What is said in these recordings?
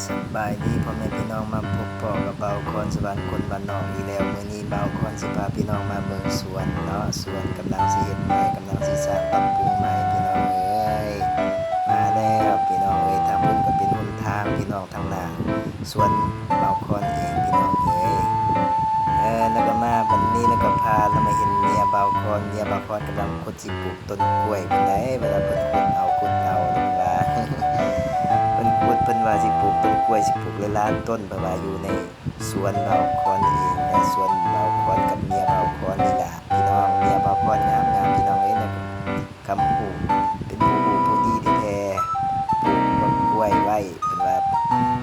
ສະບາຍດີພໍ່ແມ່ພີ່ນ້ອງ ມາພົບພໍ້ກັບບ່າວຄອນ ສະຫວັນ ຄົນບ້ານນອກອີກແລ້ວ. ມື້ນີ້ບ່າວຄອນຊິພາພີ່ນ້ອງມາເບິ່ງສວນເນາະ, ສວນກຳລັງຊິເຮັດໃໝ່ ກຳລັງຊິສ້າງປັບປຸງໃໝ່ພີ່ນ້ອງເອີຍ. ມາແລ້ວພີ່ນ້ອງເອີຍ, ທາງພຸ້ນກໍເປັນຫົນທາງພີ່ນ້ອງ, ທາງໜ້າສວນບ່າວຄອນເອງພີ່ນ້ອງເອີຍ. ເອີ ແລ້ວກໍມາບັດນີ້ ແລ້ວກໍພາລາວມາເຫັນເມຍບ່າວຄອນ, ເມຍບ່າວຄອນກຳລັງຂຸດ ຊິປູກຕົ້ນກ້ວຍເພິ່ນໃດ໋, ເວລາເພິ່ນຂຸດເອົາ ຂຸດເອົາເພິ່ນວ່າ ເພິ່ນຂຸດ ເພິ່ນວ່າຊິປູກຕົ້ນກ້ວຍ ຊິປູກຫຼາຍໆຕົ້ນ ເພິ່ນວ່າຢູ່ໃນສວນບ່າວຄອນເອງນະ, ສວນບ່າວຄອນກັບເມຍບ່າວຄອນນີ້ລະພີ່ນ້ອງ. ເມຍບ່າວຄອນງາມໆ ພີ່ນ້ອງເອີຍນະ, ຄຳຮູ້ ເປັນຜູ້ຮູ້ຜູ້ດີແທ້ໆ, ປູກຕົ້ນກ້ວຍໄວ້ ເພິ່ນວ່າ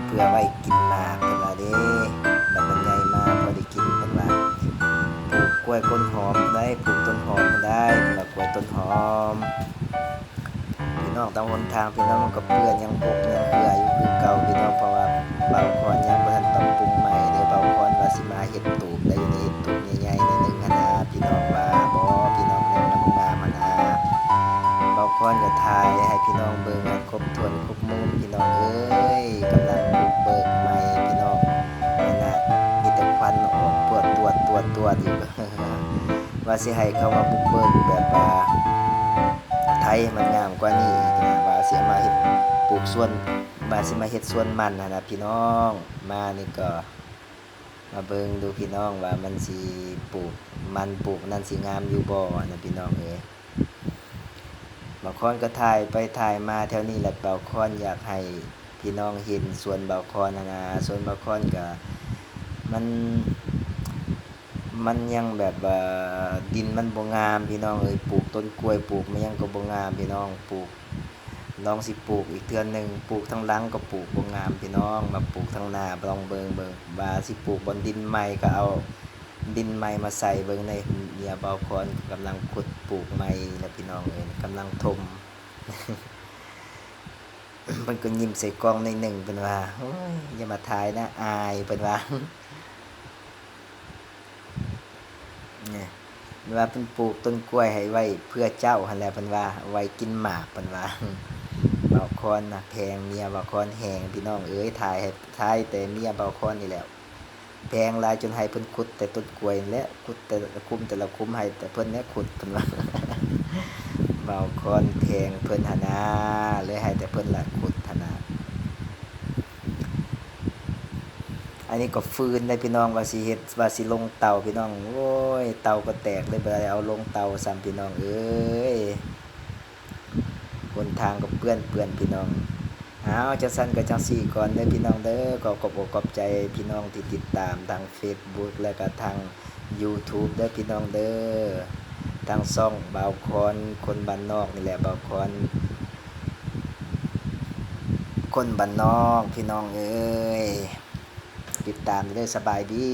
ເພື່ອໄວ້ກິນໝາກ ເພິ່ນວ່າເດ້, ບັດມັນໃຫຍ່ມາພໍໄດ້ກິນ ເພິ່ນວ່າ. ປູກກ້ວຍຕົ້ນຫອມໄດ້ ປູກຕົ້ນຫອມໄດ້ ເພິ່ນວ່າ ກ້ວຍຕົ້ນຫອມ. ພີ່ນ້ອງ ຕາມຫົນທາງພີ່ນ້ອງ ມັນກໍເປື້ອນ ຍັງຫົກຍັງເຫື່ອຢູ່ຄືເກົ່າພີ່ນ້ອງ, ເພາະວ່າບ່າວຄອນຍັງບໍ່ທັນປັບປຸງໃໝ່ເດ້. ບ່າວຄອນວ່າຊິມາເຮັດຕູບໄດ້ ຢູ່ໃນເຮັດຕູບໃຫຍ່ໆໜ້ອຍໜຶ່ງຫັ້ນນະ ພີ່ນ້ອງວ່າບໍ່? ພີ່ນ້ອງ ແນວງາມໆຫັ້ນນະ. ບ່າວຄອນກໍຖ່າຍໃຫ້ພີ່ນ້ອງເບິ່ງໃຫ້ຄົບຖ້ວນຄົບມຸມ ພີ່ນ້ອງເອີຍ. ກຳລັງບຸກເບີກໃໝ່ພີ່ນ້ອງ, ອັນນະ ມີແຕ່ຄວັນອອກປວດຕວດ ຕວດ ຕວດຢູ່. ວ່າຊິໃຫ້ເຂົາມາບຸກເບີກແບບວ່າໄຖໃຫ້ມັນງາມກວ່ານີ້ອີກນະ, ວ່າຊິເອົາມາເຮັດປູກສວນ, ວ່າຊິມາເຮັດສວນມັນຫັ້ນນະພີ່ນ້ອງ. ມານີ້ກໍມາເບິ່ງດູພີ່ນ້ອງ ວ່າມັນຊິປູກມັນປູກນັ້ນຊິງາມຢູ່ບໍ່ນະພີ່ນ້ອງເອີຍ. ບ່າວຄອນກໍຖ່າຍໄປຖ່າຍມາແຖວນີ້ແຫຼະ, ບ່າວຄອນຢາກໃຫ້ພີ່ນ້ອງເຫັນສວນບ່າວຄອນຫັ້ນນະ. ສວນບ່າວຄອນກໍມັນ ມັນຍັງແບບວ່າດິນມັນບໍ່ງາມພີ່ນ້ອງເອີຍ, ປູກຕົ້ນກ້ວຍ ປູກມາຫຍັງກໍບໍ່ງາມພີ່ນ້ອງ. ປູກ ລອງຊິປູກອີກເທື່ອໜຶ່ງ, ປູກທາງຫຼັງກໍປູກບໍ່ງາມພີ່ນ້ອງ, ມາປູກທາງໜ້າລອງເບິ່ງ ເບິ່ງວ່າຊິປູກບ່ອນດິນໃໝ່ ກໍເອົາດິນໃໝ່ມາໃສ່ເບິ່ງ. ໃນເມຍບ່າວຄອນກຳລັງຂຸດປູກໃໝ່ແລ້ວພີ່ນ້ອງເອີຍ, ກຳລັງຖົມ. ເພິ່ນກໍຍິ້ມໃສ່ກ້ອງໜ້ອຍໜຶ່ງ ເພິ່ນວ່າ ໂອ້ຍ ຢ່າມາຖ່າຍນະ ອາຍ ເພິ່ນວ່າ. ນີ້ ເພິ່ນວ່າເພິ່ນປູກຕົ້ນກ້ວຍໃຫ້ໄວ້ເພື່ອເຈົ້າຫັ້ນແຫຼະ ເພິ່ນວ່າ ໄວ້ກິນໝາກ ເພິ່ນວ່າ. ບ່າວຄອນນະແພງເມຍບ່າວຄອນແຮງ ພີ່ນ້ອງເອີຍ, ຖ່າຍໃຫ້ ຖ່າຍແຕ່ເມຍບ່າວຄອນນີ້ແຫຼະ ແພງຫຼາຍ ຈົນໃຫ້ເພິ່ນຂຸດແຕ່ຕົ້ນກ້ວຍນີ້ແຫຼະ, ຂຸດແຕ່ລະຂຸມແຕ່ລະຂຸມ ໃຫ້ແຕ່ເພິ່ນແຫຼະຂຸດ ເພິ່ນວ່າ. ບ່າວຄອນແພງເພິ່ນຫັ້ນນາ ເລີຍໃຫ້ແຕ່ເພິ່ນລະຂຸດຫັ້ນນາ. ອັນນີ້ກໍຟືນເດ້ພີ່ນ້ອງ ວ່າຊິເຮັດ ວ່າຊິລົງເຕົາພີ່ນ້ອງ. ໂອ້ຍ ເຕົາກໍແຕກເລີຍ ບໍ່ໄດ້ເອົາລົງເຕົາຊ້ຳພີ່ນ້ອງເອີຍ. ຫົນທາງກໍເປື້ອນໆພີ່ນ້ອງ. ອ້າວ ຈັ່ງຊັ້ນກໍຈັ່ງຊີ້ກ່ອນເດີພີ່ນ້ອງເດີ. ກໍຂອບອົກຂອບໃຈພີ່ນ້ອງທີ່ຕິດຕາມທາງເຟສບຸກ ແລະກະທາງຢູທູບເດີພີ່ນ້ອງເດີ. ທາງຊ່ອງບ່າວຄອນຄົນບ້ານນອກນີ້ແຫຼະ ບ່າວຄອນ ຄົນບ້ານນອກ ພີ່ນ້ອງເອີຍ ຕິດຕາມເດີ. ສະບາຍດີ.